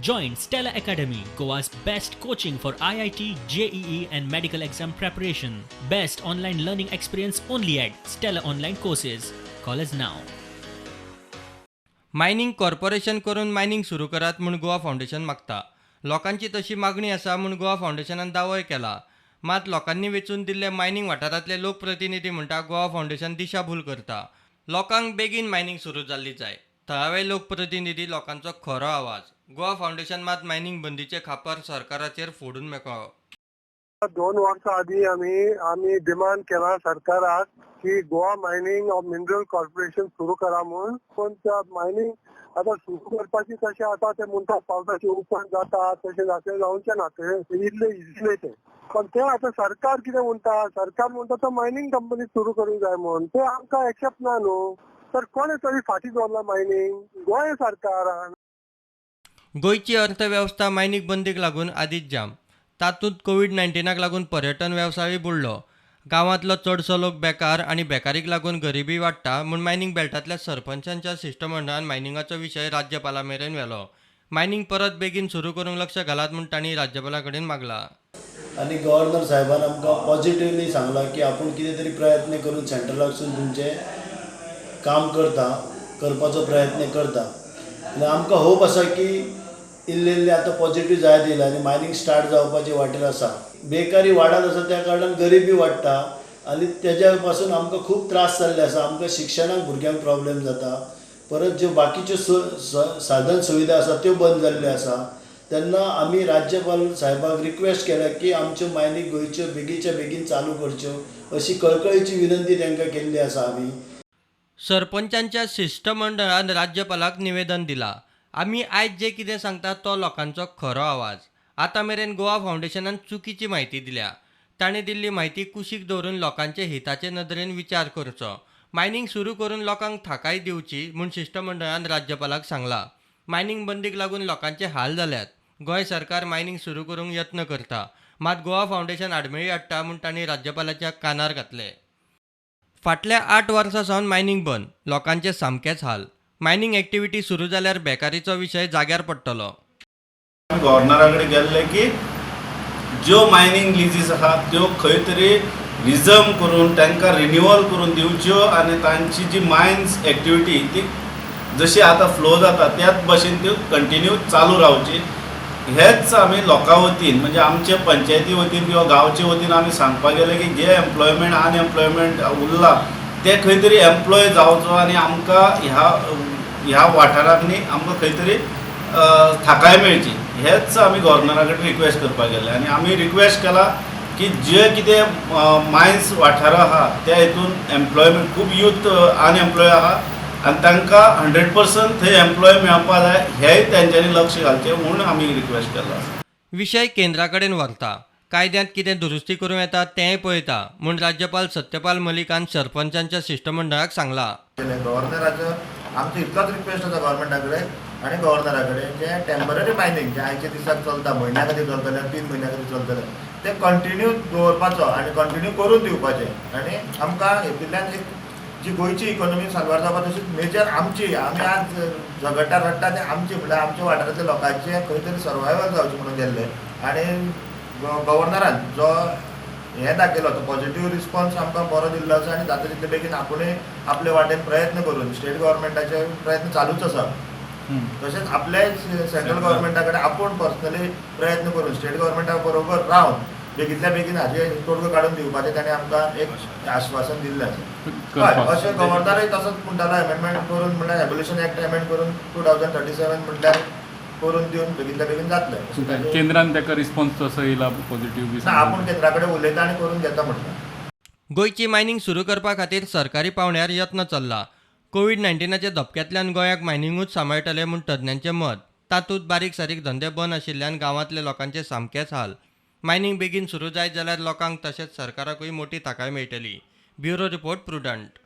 Join Stella Academy, Goa's best coaching for IIT, JEE, and medical exam preparation. Best online learning experience only at Stella Online Courses. Call us now. Mining corporation करून mining सुरू करात म्हूण Goa foundation मागता. लोकांची तशी मागणी आसा म्हूण गोवा फावंडेशनान दावोय केला. मात लोकांनी वेंचून दिल्ले मायनिंग वाठारांतले लोकप्रतिनिधी म्हणटा, गोवा फावंडेशन दिशाभूल करता. लोकांक बेगीन मायनिंग सुरू जाल्ली जाय. थळावे लोकप्रतिनिधी लोकांचो खरो आवाज. गोवा फावंडेशन मात मायनिंग बंदीचे खापर सरकाराचेर फोडून मेकळो. 2 वर्सां आदी आमी डिमांड केला सरकाराक की Goa mining of mineral corporation सुरू करा म्हूण. पूण त्या मायनिंग आतां सुरू करपाची कशें आतां ते म्हणटा पावसाचे उपरांत जाता, तशें जातलें, जावचें ना ते इतलें इजिली तें. पण ते आतां सरकार कितें म्हणटा, सरकार म्हणटा तो मायनिंग कंपनी सुरू करूंक जाय म्हूण. ते आमकां एक्सेप्ट ना न्हू. तर कोणें तरी फाटीं दवरला मायनिंग, गोंय सरकारान. गोंयची अर्थवेवस्था मायनिंग बंदीक लागून आदींच जाम. तातूंत कोवीड 19 लागून पर्यटन वेवसायूय बुडलो. गांवांतलो चडसो लोक बेकार आनी बेकारीक लागून गरिबी वाडटा म्हूण मायनिंग बेल्टांतल्या सरपंचांच्या शिश्टमंडळान मायनिंगाचो विशय राज्यपाला मेरेन व्हेलो. मायनिंग परत बेगीन सुरू करूंक लक्ष घालात म्हूण तांणी राज्यपाला कडेन मागलां. आनी गव्हर्नर साहेबान आमकां पॉझिटिवली सांगलां की आपूण कितें तरी प्रयत्न करून सेंट्रलाकसून तुमचें काम करता, करपाचो प्रयत्न करता. आनी आमकां होप आसा की इल्लें इल्लें आतां पॉझिटीव जायत येयला आनी मायनींग स्टार्ट जावपाचे वाटेर आसा. बेकारी वाडत आसा, त्या कारणान गरिबी वाडटा आनी तेज्या पासून आमकां खूब त्रास जाल्ले आसा. आमकां शिक्षणाक भुरग्यांक प्रॉब्लेम जाता. परत ज्यो बाकीच्यो साधन सुविधा आसा त्यो बंद जाल्ल्यो आसा. तेन्ना आमी राज्यपाल साहेबाक रिक्वेस्ट केल्या की आमच्यो मायनी गोंयच्यो बेगीच्या बेगीन चालू करच्यो, अशी कळकळीची विनंती तांकां केल्ली आसा आमी. सरपंचांच्या शिश्टमंडळान राज्यपालाक निवेदन दिलां. आमी आयज जें कितें सांगतात तो लोकांचो खरो आवाज. आतां मेरेन गोवा फावंडेशनान चुकीची म्हायती दिल्या. ताणें दिल्ली म्हायती कुशीक दवरून लोकांचे हिताचे नदरेन विचार करचो. मायनिंग सुरू करून लोकांक थाकाय दिवची म्हूण शिश्टमंडळान राज्यपालाक सांगलां. मायनिंग बंदीक लागून लोकांचे हाल जाल्यात. गोंय सरकार मायनिंग सुरू करूंक यत्न करता, मात गोवा फावंडेशन आडमेळी हाडटा म्हूण तांणी राज्यपालाच्या कानार घातले. फाटल्या 8 वर्सां सावन मायनिंग बंद. लोकांचे सामकेच हाल. मायनिंग एक्टिविटी सुरू जाल्यार बेकारीचो विशय जाग्यार पडटलो. गव्हर्नरा कडेन गेल्ले की ज्यो मायनींग लिजीस आहा त्यो खंय तरी रिजम करून तांकां रिन्युअल करून दिवच्यो आनी तांची जी मायन्स एक्टिविटी ती जशी आतां फ्लो जाता त्याच भशेन त्यो कंटिन्यू चालू रावची. हेच आमी लोकां वतीन, म्हणजे आमचे पंचायती वतीन किंवा गांवचे वतीन आमी सांगपाक गेले की जे एम्प्लॉयमेंट, अनएम्प्लॉयमेंट उरला ते खंय तरी एम्प्लॉय जावचो आनी आमकां ह्या ह्या वाठारांनी आमकां खंय तरी थाकाय मेळची, हेच आमी गव्हर्नरा कडेन रिक्वेस्ट करपाक गेले. आनी आमी रिक्वेस्ट केला की जे कितें मायन्स वाठार आहा त्या हितून एम्प्लॉयमेंट, खूब यूथ अनएम्प्लॉय आहा आनी तांकां 100% थंय एम्प्लॉय मेळपा जाय, हेंय तेंच्यांनी लक्ष घालचें म्हूण आमी रिक्वेस्ट केल्लो आसा. विशय केंद्रा कडेन व्हरता, कायद्यांत कितें दुरुस्ती करूं येता तेंय पळयता म्हूण राज्यपाल सत्यपाल मलिकान सरपंचांच्या शिश्टमंडळाक सांगलां. केलें. गव्हर्नराचो आमचो इतलोच रिक्वेस्ट आसा गव्हर्मेंटा कडेन आनी गव्हर्नरा कडेन, जें टेंपररी मायनींग जें आयच्या दिसाक चलता, म्हयन्या खातीर चलतलें, 3 म्हयन्या खातीर चलतलें, तें कंटिन्यू दवरपाचो आनी कंटिन्यू करून दिवपाचें. आनी आमकां हेतूंतल्यान एक जी गोंयची इकॉनॉमी साल्वार जावपा, तशीच मेजर आमची, आमी आज झगडटा रडटा ते आमची, म्हणल्यार आमच्या वाठारांतल्या लोकांचें खंय तरी सर्वायवल जावचें म्हणून गेल्ले. आनी गव्हर्नरान जो हें दाखयलो तो पॉझिटिव्ह रिस्पॉन्स आमकां बरो दिल्लो आसा. आनी जाता तितले बेगीन आपुणूय आपले वाटेन प्रयत्न करून, स्टेट गव्हर्मेंटाचे प्रयत्न चालूच आसा, तशेंच आपले सेंट्रल गव्हर्मेंटा कडेन आपूण पर्सनली प्रयत्न करून, स्टेट गव्हर्मेंटा बरोबर रावन बेगींतल्या बेगीन हाजें तोडगो काडून दिवपाचें ताणें आमकां एक आश्वासन दिल्लें आसा. हय, अशें गव्हर्नरय तसोच म्हणटालो, अमेंडमेंट करून, म्हणल्यार एबोलिशन एक्ट अमेंड करून 2037 म्हटल्यार करून दिवन बेगींतल्या बेगीन जातलें अशें केंद्रान ताका रिस्पॉन्स तसो येयला पॉझिटिव्ह बी? ना, आपूण केंद्रा कडेन उलयता आनी करून घेता म्हटलें. गोंयची मायनिंग सुरू करपा खातीर सरकारी पांवड्यार यत्न चल्ला. कोवीड 19च्या धपक्यांतल्यान गोंयाक मायनिंगूच सांबाळटलें म्हूण तज्ञांचें मत. तातूंत बारीक सारीक धंदे बंद आशिल्ल्यान गांवांतल्या लोकांचे सामकेच हाल. मायनिंग बेगीन सुरू जायत जाल्यार लोकांक तशेंच सरकाराकूय मोटी थाकाय मेळटली. Bureau report, Prudent.